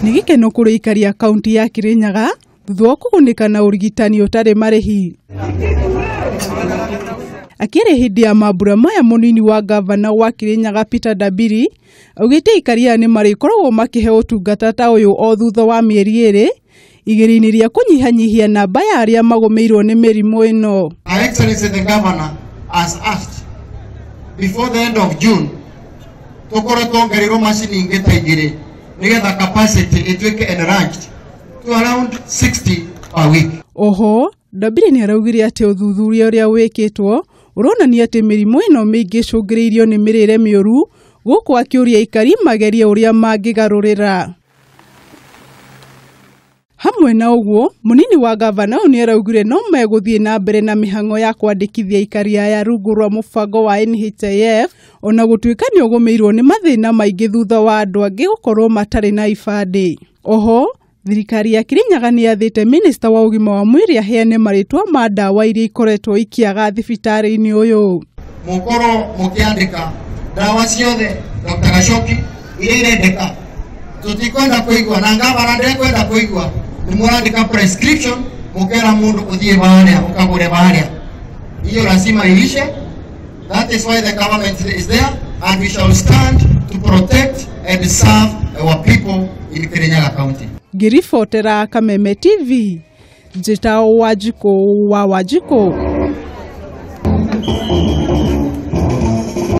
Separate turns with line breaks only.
Nĩ gĩkeno kũrĩ aikari a kaunti ya Kirinyaga thutha wa kũgunĩka na ũrigitani ũtarĩ marĩhi. Akĩaria hĩndĩ ya mambura maya, mũnini wa ngavana wa Kirinyaga Peter Ndambiri augĩte aikari aya nĩ marĩkoragwo makĩheo ũtungata ta ũyũ o thutha wa mĩeri 2 igeria-inĩ rĩa kũnyihanyihia namba ya arĩa magũmĩirwo nĩ mĩrimũ ĩno.
Her Excellency the Governor has asked before the end of June tukorwo tuongereirwo macini ingĩ ta 2 nigetha capacity ĩtuĩke enlarged to around 60 per week.
Oho, Ndambiri nĩ araugire atĩ ũthuthuria ũrĩa wĩkĩtwo ũronania atĩ mĩrimũ ĩno mĩingĩ ĩcũngĩrĩirio nĩ mĩrĩre mĩũru, gũkũ akĩũria aikari magerie ũrĩa mangĩgarũrĩra. Hamwe na ũguo, mũnini wa gavana ũyũ nĩ araugire no megũthiĩ na mbere na mĩhang'o ya kwandĩkithia aikari aya rungu rwa mũbango wa NHIF, ona gũtuĩka nĩ ũgũmĩirwo nĩ mathĩna maingĩ thutha wa andũ angĩ gũkorwo matarĩ na ibandĩ. Oho, thirikari ya Kirinyaga nĩ yathĩte minista wa ũgima wa mwĩrĩ aheane marĩtwa ma ndawa iria ikoretwo ikĩaga thibitarĩ-inĩ ũyũ.
Mũkorwo mũkĩandĩka ndawa ciothe Dr. Gachoki iria irendeka, tũtikwenda kũigua na ngavana ndekwenda kũigua. Nĩ mũrandĩka prescription mũkera mũndũ ũthiĩ harĩa ũkagũre harĩa, hiyo lazima iishe. That is why the government is there and we shall stand to protect and serve our people in Kirinyaga County.
Ngĩribotera Kameme TV, njĩtagwo Wanjikũ wa Wanjikũ.